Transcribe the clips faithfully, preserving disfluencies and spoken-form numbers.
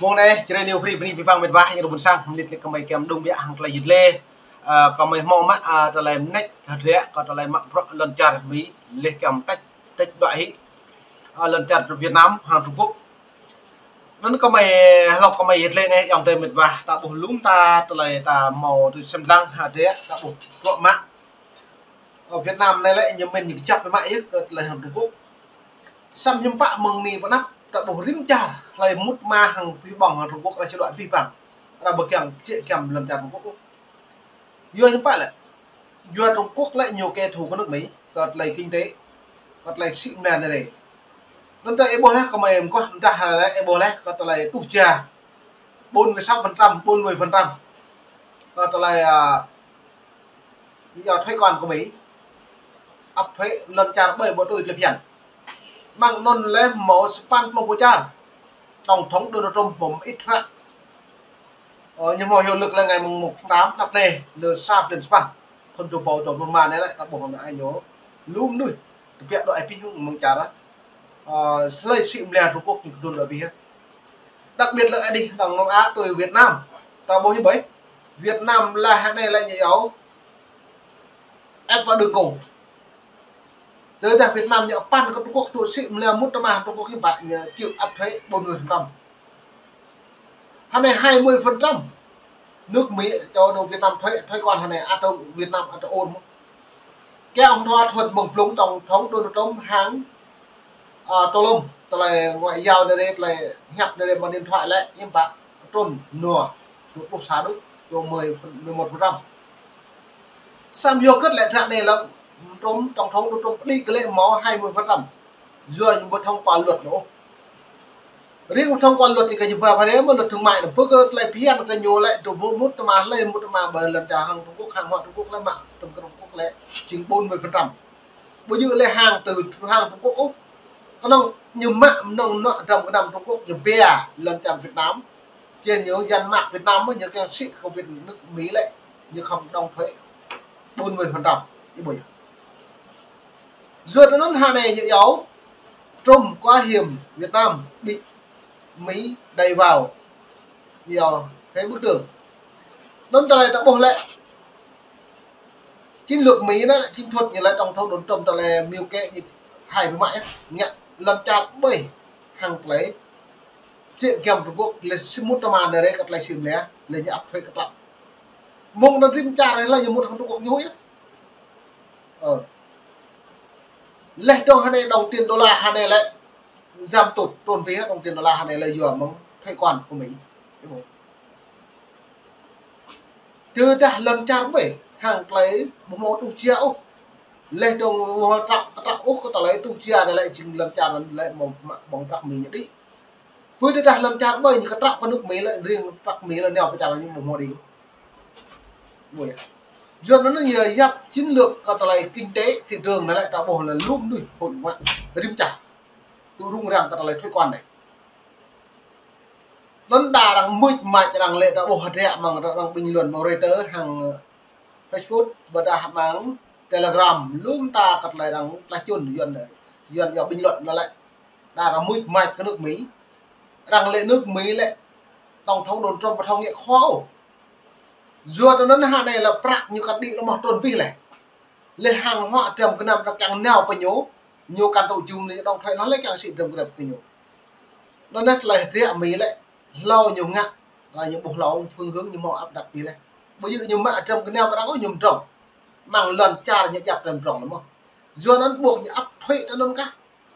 Mông anai, Jrai New Free bơni abih bang met wa, yang rơbun sang, mơnit lĕ kơmơi kiăng đung biă hăng tơlơi yit lĕ. Ơ, kơmơi hmâo mă, ơ, tơlơi mơneč, hơdră, kơ tơlơi mă bruă lŏn čar Mi, lĕ kiăng tĕč, tĕč đuaĭ hĭ. Ơ, lŏn čar Việt Nam, hăng Trung Quốc. Anŭn kơmơi, hlŏng kơmơi yit lĕ anai, yang tơ met wa, ta ƀuh lŏm ta, tơlơi ta hmâo tui sem lăng, hơdră, ta ƀuh bruă mă. Ơ, Việt Nam anai lĕ ñu mĭn ñu kơjăp biă mă yơh kơ tơlơi hăng Trung Quốc. Samơ̆ hiư̆m pă mơ̆ng anai pơ anăp, ta ƀuh rĭm čar, hlơi mŭt tơma hăng pih ƀơ̆ng hăng Trung Quốc, arăng či đuaĭ abih bang. Arăng ƀu kiăng čĕ kiăm lŏn čar Trung Quốc ôh. Yua hiư̆m pă lĕ? Yua Trung Quốc lĕ ñu kẻ thù kơ nước Mi, kơ tơlơi kinh tế, kơ tơlơi sĭ mơ̆n anai. Anŭn ta ih ƀuh laih kơmơi mơguah mơdah lĕ ih ƀuh laih kơ tơlơi tuh ča bốn mươi sáu phần trăm, bốn mươi phần trăm. Kơ tơlơi, ơ, yua thuế quan kơ Mi. Ăp thuế lŏn čar ƀơi ƀu tui tơlơi phiăn. Mơ̆ng anŭn lĕ hmâo sapăn pluh pô čar. Tổng thống Donald Trump hmâo mơit hră. Ơ, ñu hmâo hiệu lực lĕ ngày mùng một tháng tám, anăp anai, lơ sa blan sapăn. Thŭn dua rơbâo dua pluh rơma anai lĕ, ta ƀuh anai ñu. Lŏm mơnuih, tơbiă đuaĭ abih mơ̆ng čar. Ơ, hlơi sĭ mơ̆n Trung Quốc ñu kơdŭn đuaĭ abih. Đặc biệt lĕ adih, Đông Nam Á tui Việt Nam. Ta ƀuh hiư̆m pă? Việt Nam lĕ hơnai lĕ ñu yua ép vào đường cùng. Tơdah Việt Nam ñu păn kơ Trung Quốc tŭ sĭ mơ̆n mŭt tơma Trung Quốc hiư̆m pă ñu chịu áp thuế bốn mươi phần trăm. Hơnai hai mươi phần trăm. Nước Mi, cho nước Việt Nam thuế, thuế quan hơnai, ăt tơ Việt Nam, ăt tơ ôn mơ̆n. Kơ ông thua thuận mơ̆ng blung Tổng thống Donald Trump hăng, ơ, Tô Lâm, tơlơi ngoại giao anai, tơlơi hiăp anai, mơ̆ng điện thoại lĕ, hiư̆m pă, trŭn nua, dua pluh sa đôč, dua mươi phần, mười một phần trăm. Samơ̆ yua hơget lĕ hră anai lĕ, Trump, Tổng thống Donald Trump pơđĭ kơ lĕ hmâo hai mươi phần trăm. Yua ñu ƀu thông qua luật ôh. Riêng thông qua luật ñu kơ ñu ba phara mơ̆ luật thương mại anŭn, pơ kơ tơlơi phiăn kơ ñu lĕ, tŭ mŭt, mŭt tơma hlơi mŭt tơma ƀơi lŏn čar hăng Trung Quốc, hàng hóa Trung Quốc lĕ mă, tŭm kơ Trung Quốc lĕ, jing bốn mươi phần trăm. Ƀu djơ̆ lĕ hàng từ, hàng Trung Quốc ôh. Kơnơ̆ng ñu mă mơnơ̆ng nŏ dram gơnam Trung Quốc ñu bia lŏn čar Việt Nam. Či ñu dăn mă Việt Nam mơ̆ ñu kiăng sĭ kơ Việt, nước Mi lĕ, ñu khŏm đóng thuế bốn mươi phần trăm. Ih ƀuh yơh. Yua tơ anŭn hơnai ñu yua Trump quá hiểm Việt Nam bị Mỹ đẩy vào, yua thế bức tường. Anŭn tơlơi ta ƀuh lĕ, chiến lược Mi anai, chiến thuật ñu lĕ Tổng thống Donald Trump tơlơi mưu kế ñu hai pơ mă yơh, ngă lŏn čar ƀơi hăng tơlơi čĕ kiăm Trung Quốc, lĕ sĭ mŭt tơma anai rĕ kơ tơlơi sĭ mơ̆n, lĕ ñu áp thuế kơtlăk. Mơ̆ng anŭn rĭm čar lĕ ñu mŭt hăng Trung Quốc ñu yơh. Ơ. Lĕ dŏng hơnai đồng tiền đô la hơnai lĕ giảm tụt trŭn abih, đồng tiền đô la hơnai lĕ yua mơ̆ng thuế quan kơ Mi. Tơdah lŏn čar ƀơi hăng tơlơi ƀu hmâo tuh čia ôh. Lĕ dŏng ƀu hmâo trăk, trăk ôh kơ tơlơi tuh čia anai lĕ jing lŏn čar anai lĕ hmâo mă ƀơ̆ng prăk Mi ñu đĭ. Pơ tơdah lŏn čar ƀơi ñu kơ trăk kơ nước Mi lĕ, riêng prăk Mi lĕ nao pơ čar ñu ƀu hmâo đĭ. Ƀuh yơh. Yua anŭn yơh yap chiến lược kơ tơlơi kinh tế thị trường anai lĕ ta ƀuh lĕ lŏm mơnuih hội mă rĭm čar. Tŭ rŭng răng kơ tơlơi thuế quan anai. Anŭn đa arăng mưč mač arăng lĕ ta ƀuh hơdră mơ̆ng arăng bình luận mơ̆ng Reuters hăng Facebook, ƀôdah mơ̆ng Telegram, lŏm ta kơ tơlơi arăng tlaih čun, Yuan, Yuan yua bình luận anai lĕ. Đa arăng mưč mač kơ nước Mi. Arăng lĕ nước Mi lĕ, Tổng thống Donald Trump ƀu thâo ngă khua ôh. Yua tơ anŭn hơnai lĕ prăk ñu kăn đĭ lĕ hmâo trŭn abih lĕ. Lĕ hàng hóa dram gơnam arăng kiăng nao pơ ñu, ñu kăn tŭ jum anai đóng thuế anŭn lĕ kiăng sĭ dram gơnam kơ ñu. Anŭn lĕ tơlơi hơdră Mi lĕ, hlâo ñu ngă, lĕ ñu ƀuh hlâo phương hướng ñu hmâo áp đặt abih lĕ. Ƀu djơ̆ ñu mă dram gơnam arăng ôh ñu mdrŏng. Mơ̆ng lŏn čar ñu djăp dram mdrŏng lĕ mơ̆. Yua anŭn ƀuh ñu áp thuế tơ anŭn kah.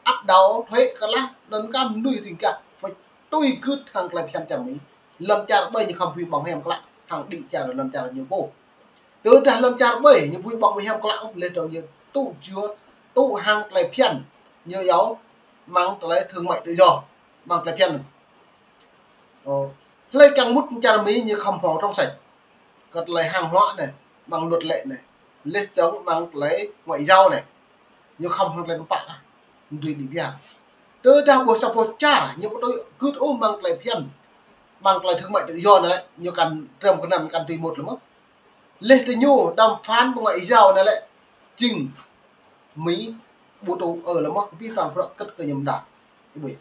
Áp đảo thuế kơ lah, anŭn kah mơnuih ring kah. Phải tui gưt hăng tơlơi phiăn čar Mi. Lŏn čar ƀơi ñu khŏm pui ƀơ̆ng hiam klă, hăng đĭ čar lŏn čar ñu pô. Tơdah lŏn čar ƀơi ñu pui ƀơ̆ng hiam klă, lĕ dŏng ñu tŭ jua, tŭ hăng tơlơi phiăn. Ñu yua mơ̆ng tơlơi thương mại tự do, mơ̆ng tơlơi phiăn. Ơ, hlơi kiăng mŭt čar Mi ñu khŏm hmâo trong sạch. Kơ tơlơi hàng hóa anai, mơ̆ng luật lệ anai. Lĕ dŏng mơ̆ng tơlơi ngoại giao anai. Ñu khŏm hăng tơlơi tơpă lah. Dưi đĭ biă. Tơdah ƀuh sa boh čar, ñu ƀu tui gưt ôh mơ̆ng tơlơi phiăn. Mơ̆ng tơlơi thương mại tự do anai lĕ, ñu kăn dram gơnam kăn dưi mŭt lĕ mơ̆. Lĕ tơ ñu đàm phán ngoại giao anai lĕ, jing Mi ƀu tŭ ơ lĕ mơ̆, abih bang bruă kơ̆t kơ ñu mơ̆ đa. Ih ƀuh.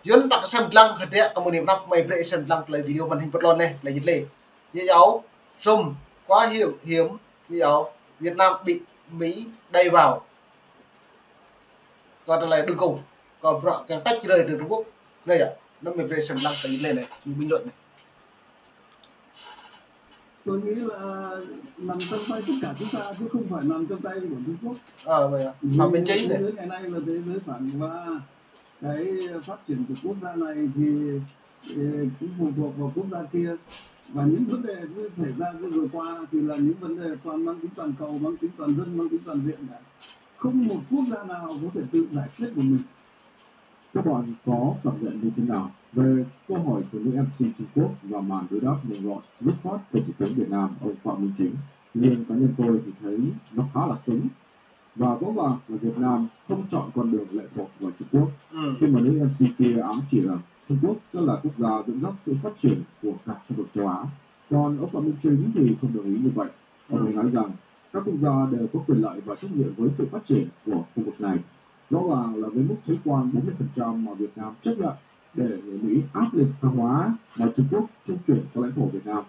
Yua anŭn ta kơsem lăng hơdră kơ mơ̆ng anai pơ anăp, mơi brơi sem lăng tơlơi video màn hình pơtlon anai, tơlơi jit lĕ. Ñu yua, sum, quá hiểm, hiểm, ñu yua, Việt Nam bị Mỹ đẩy vào. Kơ tơlơi đưm kông, kơ bruă kiăng tách rời từ Trung Quốc. Anai yơh, anŭn mơi brơi sem lăng tơlơi jit lĕ anai, ñu bình luận anai. Tôi nghĩ là nằm trong tay tất cả chúng ta chứ không phải nằm trong tay của Trung Quốc. Ờ, vậy ạ. Phạm Minh Chính này. Thế giới ngày nay là thế giới phản và cái phát triển của quốc gia này thì, ờ, cũng phụ thuộc vào quốc gia kia. Và những vấn đề cứ xảy ra cái vừa qua thì là những vấn đề toàn mang tính toàn cầu, mang tính toàn dân, mang tính toàn diện cả. Không một quốc gia nào có thể tự giải quyết một mình. Các bạn có cảm nhận như thế nào về câu hỏi của nữ em xê Trung Quốc và màn đối đáp nhanh gọn, dứt khoát của Thủ tướng Việt Nam, ông Phạm Minh Chính? Riêng cá nhân tôi thì thấy nó khá là cứng. Và rõ ràng là Việt Nam không chọn con đường lệ thuộc vào Trung Quốc. Ừ. Khi mà nữ em xê kia ám chỉ rằng Trung Quốc sẽ là quốc gia dẫn dắt sự phát triển của cả khu vực châu Á, còn ông Phạm Minh Chính thì không đồng ý như vậy. Ông ấy nói rằng các quốc gia đều có quyền lợi và trách nhiệm với sự phát triển của khu vực này. Rõ ràng là với mức thuế quan bốn mươi phần trăm mà Việt Nam chấp nhận để người Mỹ áp lực hàng hóa mà Trung Quốc trung chuyển qua lãnh thổ Việt Nam,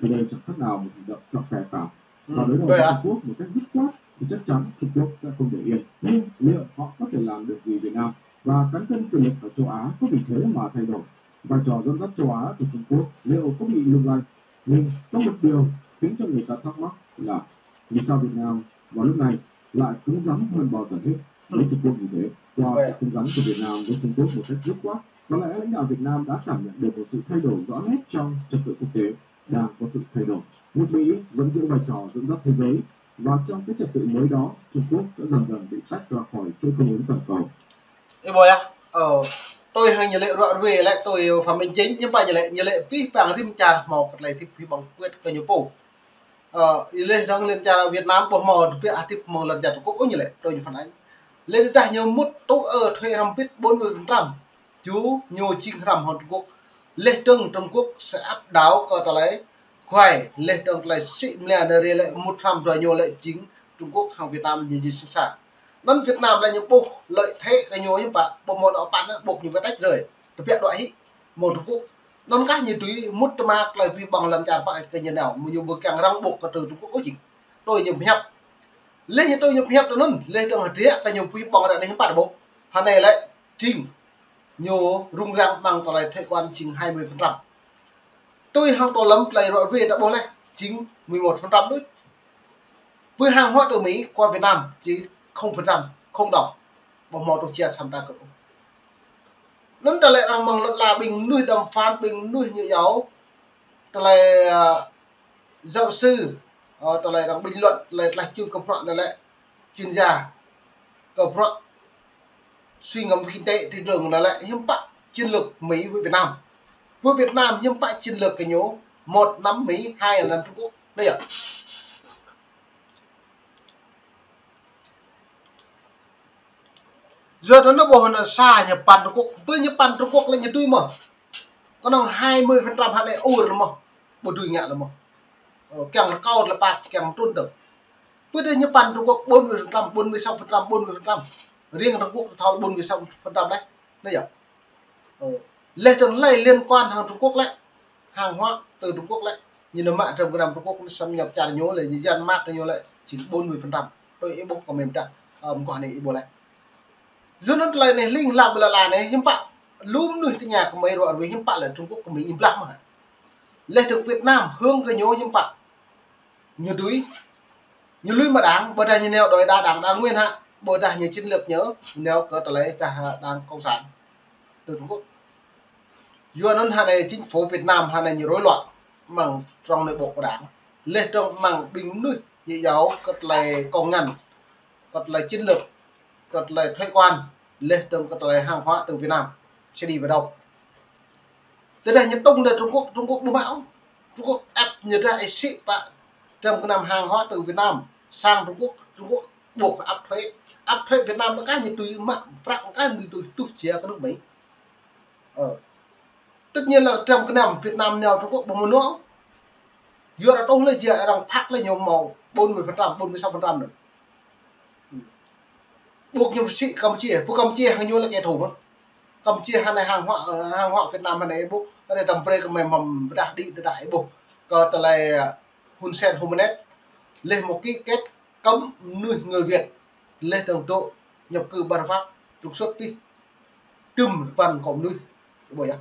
thì đây chẳng khác nào một hành động chọn phe tàn. Và đối đầu với Trung Quốc một cách dứt khoát thì chắc chắn Trung Quốc sẽ không để yên. Nhưng liệu họ có thể làm được gì Việt Nam? Và cán cân quyền lực ở châu Á có vì thế mà thay đổi? Vai trò dẫn dắt châu Á của Trung Quốc liệu có bị lung lay? Nhưng có một điều khiến cho người ta thắc mắc là vì sao Việt Nam vào lúc này lại cứng rắn hơn bao giờ hết với Trung Quốc như thế? Qua sự cứng rắn của Việt Nam với Trung Quốc một cách dứt khoát, có lẽ lãnh đạo Việt Nam đã cảm nhận được một sự thay đổi rõ nét trong trật tự quốc tế đang có sự thay đổi. Nước Mỹ vẫn giữ vai trò dẫn dắt thế giới, và trong cái trật tự mới đó, Trung Quốc sẽ dần dần bị tách ra khỏi chuỗi cung ứng toàn cầu. Ih ƀuh yơh, ơ, tui hăng ñu lĕ ruă ruê lĕ, tui Phạm Minh Chính, ñu pă ñu lĕ, ñu lĕ pih pang rĭm čar hmâo kơ tơlơi hơdip hĭ ƀơ̆ng kơwĕt kơ ñu pô. Ơ, ih lĕ răng lŏn čar Việt Nam ƀu hmâo tơbiă hơdip mơ̆ng lŏn čar Trung Quốc ôh ñu lĕ, tui ñu phản ánh. Lĕ tơdah ñu mŭt tŭ ơ thuế hrăm bit bốn mươi phần trăm, Ju ñu jing hrăm hăng Trung Quốc. Leh dơ̆ng Trung Quốc sẽ áp đảo kơ tơlơi kuai, leh dơ̆ng tơlơi sĭ mlia nơ̆r lĕ mŭt hrăm dua ñu lĕ jing Trung Quốc hăng Việt Nam ñu jing sĭ sa. Anŭn Việt Nam lĕ ñu ƀuh lợi thế kơ ñu hiư̆m pă, ƀu mơ̆n ôh păn ƀuh ñu wơ̆t tách rơi. Tơbiă đuaĭ hĭ mơ̆ng Trung Quốc. Anŭn kah ñu tui mŭt tơma tơlơi pih ƀơ̆ng lŏn čar pă kơ ñu nao, mơ̆ ñu ƀu kiăng răng ƀuh kơ tơ Trung Quốc ôh jing. Tui ñu pơhiăp. Leh ñu tui ñu pơhiăp tui anŭn, leh dơ̆ng hơdră kơ ñu pih ƀơ̆ng ră anai hiư̆m pă ƀuh. Hơnai lĕ jing ñu rŭng răng mơ̆ng tơlơi thuế quan jing hai mươi phần trăm. Tui hăng tơlơi lăm tơlơi ruă ruê ta ƀuh leh, jing mười một phần trăm đôč. Pơ hàng hóa từ Mỹ qua Việt Nam chỉ không phần trăm, không đồng. Ƀu hmâo tŭ jia săm ta kơ. Anŭn tơlơi arăng mơ̆ng lŏn la ƀing mơnuih đàm phán, ƀing mơnuih ñu yua. Tơlơi, ơ, giáo sư, ơ, tơlơi arăng bình luận, tơlơi tơlơi čun kơ bruă anai lĕ, chuyên gia kơ bruă suy ngẫm về kinh tế thị trường anai lĕ, hiư̆m pă chiến lược Mỹ với Việt Nam. Với Việt Nam hiư̆m pă chiến lược kơ ñu, một năm Mỹ, hai là năm Trung Quốc. Anai yơh. Yua anŭn ƀuh anŭn sa ñu păn Trung Quốc, ƀơi ñu păn Trung Quốc lĕ ñu tui mơ̆. Kơnơ̆ng hai mươi phần trăm hă anai ur lĕ mơ̆, ƀu tui ngă lĕ mơ̆. Ơ, kiăng rơkâo lĕ păt, kiăng trŭn tơ̆. Ƀơi ñu păn Trung Quốc bốn mươi phần trăm, bốn mươi sáu phần trăm, bốn mươi phần trăm. Riêng Trung Quốc thâo bốn mươi sáu phần trăm leh. Anai yơh. Ơ, leh dơ̆ng tơlơi liên quan hăng Trung Quốc lĕ, hàng hóa từ Trung Quốc lĕ, ñu nao mă dram gơnam Trung Quốc xâm nhập čar ñu lĕ, ñu yan mă kơ ñu lĕ, jing bốn mươi phần trăm. Tui ih ƀuh comment ta, ơ, mơguah anai ih ƀuh leh. Yua anŭn tơlơi anai ling lang ƀơi lŏn la anai, hiư̆m pă, lu mơnuih tơña kơ mơi ruă ruê hiư̆m pă lĕ Trung Quốc kơ Mỹ ñu blah mơ̆ hă. Leh dơ̆ng Việt Nam hư̆ng kơ ñu hiư̆m pă. Ñu tui, ñu lui mă đảng, ƀôdah ñu nao đuaĭ đa đảng đa nguyên hă, ƀôdah ñu chiến lược ñu nao kơ tơlơi kah đảng cộng sản từ Trung Quốc. Yua anŭn hơnai chính phủ Việt Nam hơnai ñu rối loạn mơ̆ng trong nội bộ của đảng. Leh dơ̆ng mơ̆ng ƀing mơnuih ñu yua kơ tơlơi công ngành, kơ tơlơi chiến lược, kơ tơlơi thuế quan, leh dơ̆ng kơ tơlơi hàng hóa từ Việt Nam sẽ đi về đâu. Tơdah ñu tŭng nao Trung Quốc, Trung Quốc ƀu mă ôh. Trung Quốc ép ñu dah ih sĭ pă dram gơnam hàng hóa từ Việt Nam sang Trung Quốc, Trung Quốc buộc phải áp thuế. Áp thuế Việt Nam anŭn kah ñu tui mă prăk, anŭn kah ñu tui tuh jia kơ nước Mỹ. Ơ. Tất nhiên là dram gơnam Việt Nam nao Trung Quốc ƀu mơnua. Yua arăng tŭ lĕ jia arăng phạt lĕ ñu hmâo bốn mươi phần trăm, bốn mươi sáu phần trăm anŭn. Buộc ñu sĭ Campuchia, ƀu Campuchia hăng ñu là kẻ thù mơ̆. Kampuchia hơnai hăng huă, hăng huă Việt Nam hơnai ih ƀuh, hơnai tăm brơi kơ mơi mơ̆m pơdah đĭ tơdah ih ƀuh. Kơ tơlơi, ơ, Hun Sen Humanet, leh mơ̆ ký kết cấm mơnuih người Việt, leh dơ̆ng dŏ nhập cư bất hợp pháp, trục xuất tih, tơm rơpăn kơ mơnuih, ih ƀuh yơh.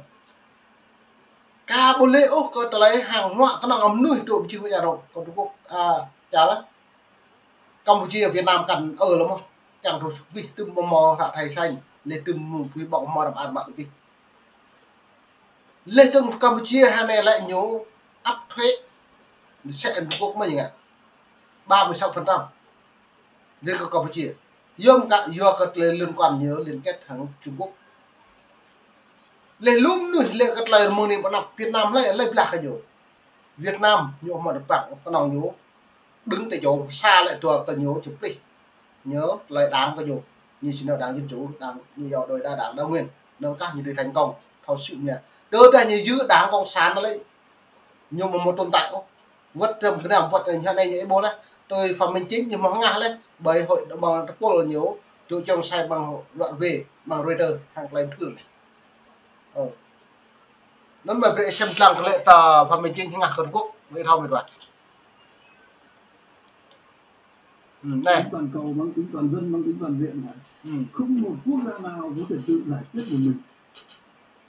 Ka ƀu lĕ ôh kơ tơlơi hăng huă kơnơ̆ng mơnuih dŏ pơjing pơjang rŏng, kơ Trung Quốc, a, čar lah. Kampuchia, Việt Nam kăn ơ lơ̆m mơ̆, čang trục xuất tih tơm mơ̆ mơ̆ ră thai sanh, leh tơm mơ̆ pui ƀong mơ̆ răm an mă tih. Leh dơ̆ng Kampuchia hơnai lĕ ñu áp thuế, mơsĕ Trung Quốc mơ̆ ñu ngă, ba mươi sáu phần trăm. Riêng kơ Kampuchia. Yua mơ̆ kơ, yua kơ tơlơi liên quan ñu liên kết hăng Trung Quốc. Leh lŏm mơnuih leh kơ tơlơi rơmơ̆ng anai pơ anăp Việt Nam lĕ, leh blah kơ ñu. Việt Nam ñu mơ̆ dơ̆ng păng kơnơ̆ng ñu. Đứng tại chỗ xa lĕ tua kơ ñu čơplih. Ñu tơlơi đảng kơ ñu. Ñu či nao đảng Dân Chủ, đảng ñu yua đuaĭ đa đảng đa nguyên. Anŭn kah ñu dưi thành công. Thâo sư̆ mơ̆. Tơdah ñu dưi đảng Cộng sản lĕ, ñu mơ̆ mơ̆ tồn tại ôh. Wơ̆t rơ̆m gơnam, wơ̆t anai hơnai ñu ih ƀuh leh. Tui Phạm Minh Chính ñu mơ̆ hơngah leh. Ƀơi Hội đồng Bằng Interpol ñu, tui čong sai ƀăng ră ruai, ƀăng Reuters, hăng tơlơi thưr. Ơ. Anŭn mơi brơi sem lăng kơ lĕ ta Phạm Minh Chính hơngah kơ Trung Quốc, ih thâo mơ̆ ƀuh. Ừ, này. Tính toàn cầu, mang tính toàn dân, mang tính toàn diện mà. Ừ. Không một quốc gia nào có thể tự giải quyết một mình.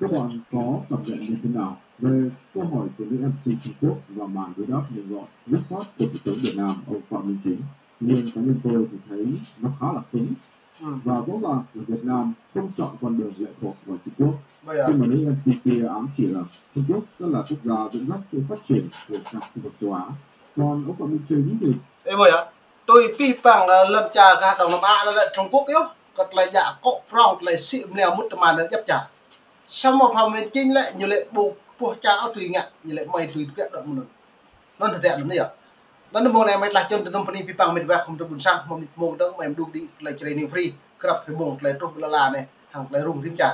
Các bạn có cảm nhận như thế nào về câu hỏi của nữ em xê Trung Quốc và màn đối đáp nhanh gọn, dứt khoát của Thủ tướng Việt Nam, ông Phạm Minh Chính? Riêng cá nhân tôi thì thấy nó khá là cứng. Ừ. Và rõ ràng là Việt Nam không chọn con đường lệ thuộc vào Trung Quốc. Khi mà nữ em xê kia ám chỉ là Trung Quốc sẽ là quốc gia dẫn dắt sự phát triển của cả khu vực châu Á. Còn ông Phạm Minh Chính thì... Ê, ƀuh yơh. Tui pih păng, ơ, lŏn čar gah Đông Nam Á lĕ Trung Quốc yơh. Kơ tơlơi djă kŏ prong, tơlơi sĭ mơ̆ lĕ mŭt tơman anŭn djŏp čar. Samơ̆ Phạm Minh Chính lĕ, ñu lĕ ƀu puh čar ôh tui ngă, ñu lĕ mơi tui tơbiă dŏ mơ̆n. Anŭn hơdră anŭn yơh. Anŭn mơ̆ng anai mơi tơlơi čun tơnŭm bơni pih păng mĕt wa khŏm tơbun sang, mơ̆ng mơ̆ng dơ̆ng mơi mơdŭk đĭ tơlơi Jrai New Free, krăp rơmông tơlơi truh ƀơi lŏn anai, hăng tơlơi rŭng rĭm čar.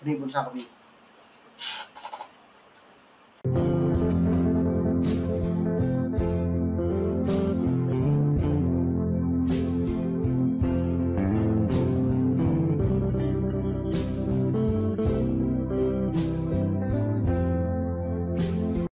Bơni ƀun sang kơ ƀing.